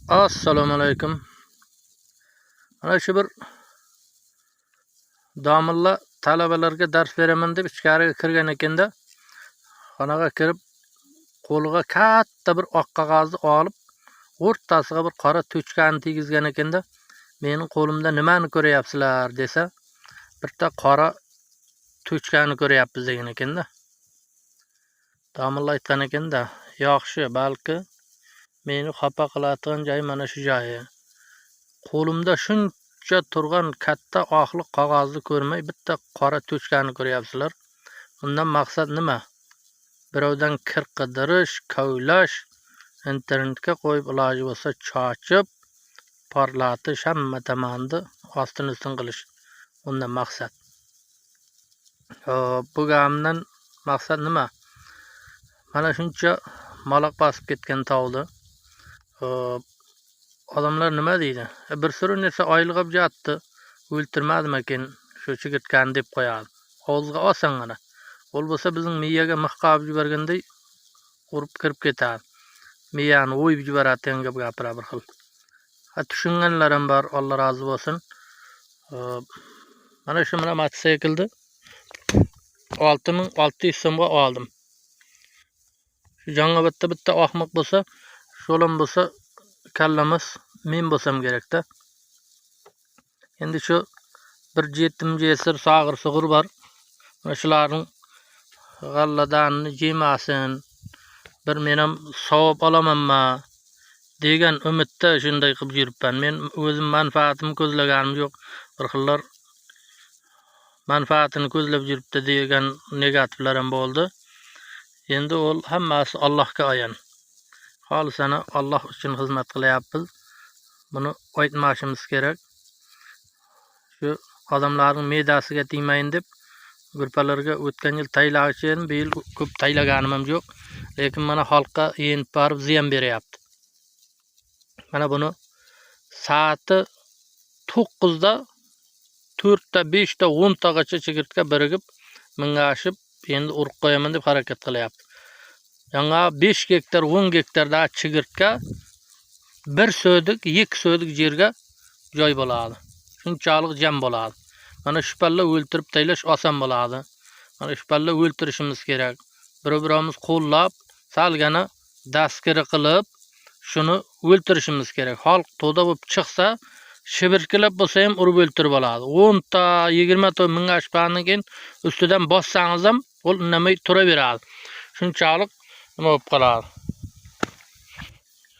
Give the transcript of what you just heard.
Assalomu alaykum. Mana shu bir domilla talabalarga dars beraman deb ichkariga kirgan ekanda, xonaga kirib qo'liga katta bir oq qog'ozni olib, o'rtasiga bir qora tochkani tegizgan ekanda, mening qo'limda nimani ko'ryapsizlar desa, bitta qora tochkani ko'ryapmiz degan ekanda. Domilla aytgan ekanda, yaxshi, balki meni xafa qiladigan joy mana shu joyi. Qo'limda shuncha turgan katta oqliq qog'ozni ko'rmay bitta qora tochkani ko'ryapsizlar. Bundan maqsad nima? Birovdan kir qidirish, kovlash, internetga qo'yib iloji bo'lsa chochib, porlatish, hamma tomonni ostin ustun qilish. Bundan maqsad. Hop, bu gapimdan maqsad nima? Mana shuncha maloq bosib ketgan tovni. Hop, odamlar nima deydi? Bir suri narsa oylig'ib yotdi, o'ltirmadimikin shu chigirtkani deb qo'yadi. Og'izga osongina. Ol bo'lsa bizning miyaga mix qolib yuborganday urib kirib ketadi. Miyani o'yib yuboradi degan gap gapiradi bir xil. Ha, tushunganlar ham bor, Alloh rozi bo'lsin. Hop, mana shu mana mototsiklni 6600 so'mga oldim. Shu Jangobodda bitta ahmoq bo'lsa, sho'lim bo'lsa, kallamiz men bo'lsam kerakda. Endi shu bir jetim jesir sog'ir sug'ur bor. Mana shularning g'alladanini jemasin, bir men ham savob olamanma degan umidda shunday qilib yuribman. Men o'zim manfaatimni ko'zlaganim yo'q. Bir xillar manfaatini ko'zlab yuribdi degan negativlar ham bo'ldi. Endi u hammasi Allohga ayon. Xolisona Alloh uchun xizmat qilyapmiz. Buni aytmashimiz kerak. Shu odamlarning me'dasiga tegmayin deb gruppalarga o'tgan yil taylachi edim, bu yil ko'p taylaganim ham yo'q. Lekin mana xalqqa yenib borib ziyon beryapti. Mana buni soati 9 da 4 ta, 5 ta, 10 tagacha chigirtka birigib mingashib endi urib qo'yaman deb harakat qilyapti. Yanga 5 gektar, 10 gektarda chigirtka bir so'dik, 2 so'dik yerga joy bo'ladi. Shunchalik jam bo'ladi. Mana shu palla o'ltirib taylash oson bo'ladi. Mana shu palla o'ltirishimiz kerak. Bir-birimiz qo'llab, salgana dastgiri qilib shuni o'ltirishimiz kerak. Xalq to'da bo'lib chiqsa, shibirkilab bo'lsa ham urib o'ltirib oladi. 10 ta, 20 ta mingashgandan keyin ustidan bossangiz ham ul indamay turaveradi. Shunchalik nima bo'lib qoladi.